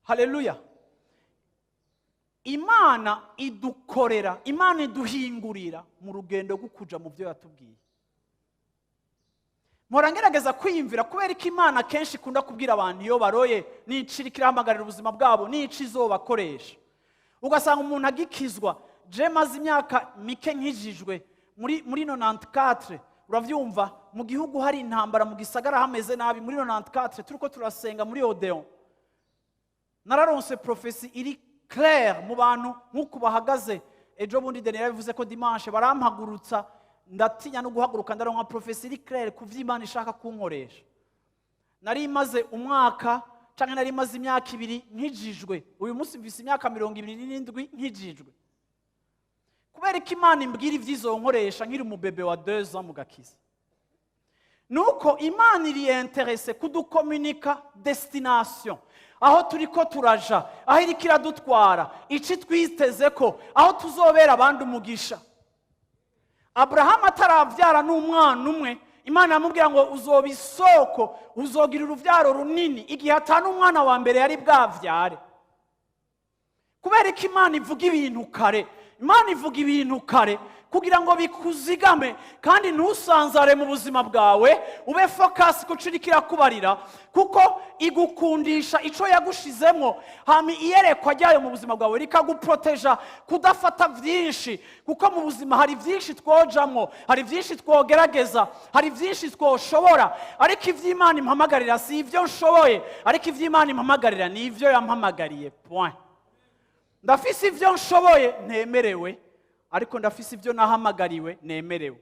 Haleluya! Imana idukorera, Imana iduhingurira mu rugendo rwo kuja mu byo yatubwiye. Mpora ngerageza kwiyumvira kubera ko Imana kenshi ikunda kubwira abantu iyo baroye n'ico iriko irahamagarira ubuzima bwabo n'ico izobakoresha. Ugasanga umuntu agikizwa, je maze imyaka mike nkijijwe muri 94, uravyumva, mu gihugu hari intambara, mu gisagara hameze nabi. Muri 94 turiko turasenga muri Odeon, nararonse prophétie iri claire mu bantu nk'uku bahagaze. Ejo bundi Daniel yabivuze ko dimanche barampagurutsa, ndatinya no guhaguruka. Ndaronka prophétie iri claire ku vy'Imana ishaka kunkoresha. Nari maze umwaka canke nari maze imyaka 2 nkijijwe. Uyu munsi mvise imyaka 27 nkijijwe. Kubera ko Imana imbwira ivy'izo nkoresha nkiri umubebe wa 2 ans mu gakiza, nuko Imana iri intéressée kudukominika destination, aho turiko turaja, aho iriko iradutwara, ici twiteze ko aho tuzobera abandi umugisha. Aburahamu ataravyara n'umwana umwe, Imana yamubwira ngo uzoba isoko, uzogira uruvyaro runini, igihe atanu umwana wa mbere yari bwavyare. Kubera ko Imana ivuga ibintu kare. Imana ivuga ibintu kare kugira ngo bikuzigame kandi ntusanzare mu buzima bwawe, ube focus ku cyo iriko irakubarira, kuko igukundisha ico yagushizemo. Hama iyerekwa ryayo mu buzima bwawe rikaguproteja kudafata vyinshi, kuko mu buzima hari vyinshi twojamwo, hari vyinshi twogerageza, hari vyinshi twoshobora, ariko ivy'Imana impamagarira si ivyo nshoboye, ariko ivy'Imana impamagarira ni ivyo yampamagariye, point. Ndafise ivyo nshoboye ntemerewe, ariko ndafise ibyo nahamagariwe nemerewe.